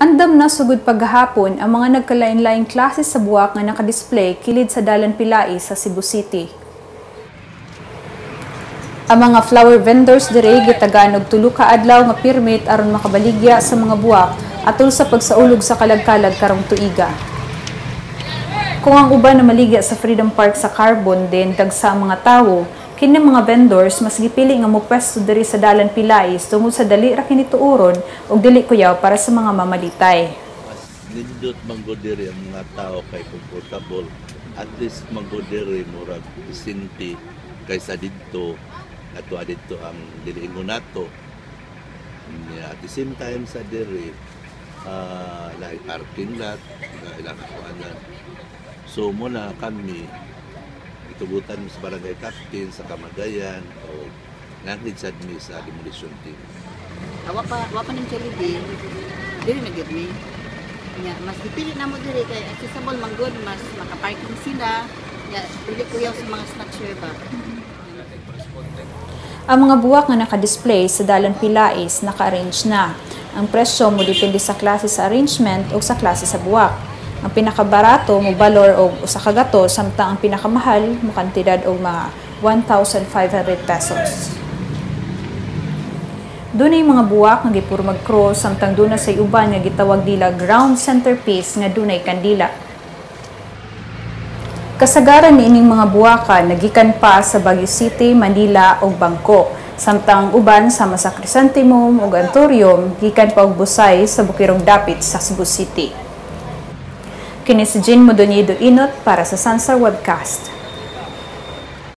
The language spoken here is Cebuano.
Andam na sugod paghapon ang mga nagkalain-laing klase sa buwak nga nakadisplay kilid sa Dalan Pilais sa Cebu City. Ang mga flower vendors dire gitagaan og 3 ka adlaw nga permit aron makabaligya sa mga buwak atol sa pagsaulog sa kalagkalag karong tuiga. Kung ang uban namaligya sa Freedom Park sa Carbon din dagsa ang mga tawo, kini mga vendors mas gipili nga mopwesto diri sa Dalan Pilais tungod sa dali ra kini tuoron ug dili kuyaw para sa mga mamalitay. Mas nindot manggod diri ang mga tao kay comfortable, at least manggod diri murag disinti kaysa didto ato didto ang dili ingon nato. At the same time, sa diri like parking lot ilang kakuanan. So mo na kami itugutan sa barangay captain sa Kamagayan o nangid sad mi sa demolition team. Ah, wa pa ning Jollibee. Diri na gyud mi. Nya mas gipili namo diri kay accessible man gud, mas maka-parking sila. Nya dili kuyaw sa mga snatcher ba. Ang mga buwak nga naka-display sa Dalan Pilais naka-arrange na. Ang presyo mo depende sa klase sa arrangement o sa klase sa buwak. Ang pinakabarato mo balor og 1 ka gato, samtang ang pinakamahal mo kantidad og mga 1,500 pesos. Dunay mga buwak nga gipurmag cross, samtang duna say uban nga gitawag nila round centerpiece nga dunay kandila. Kasagaran niining mga buwaka nagikan pa sa Baguio City, Manila ug Bangkok. Samtang uban sama sa chrysanthemum ug anthurium gikan pa og Busay sa bukirong dapit sa Cebu City. Kini si Jean Modoñedo Inot para sa Sansar Webcast.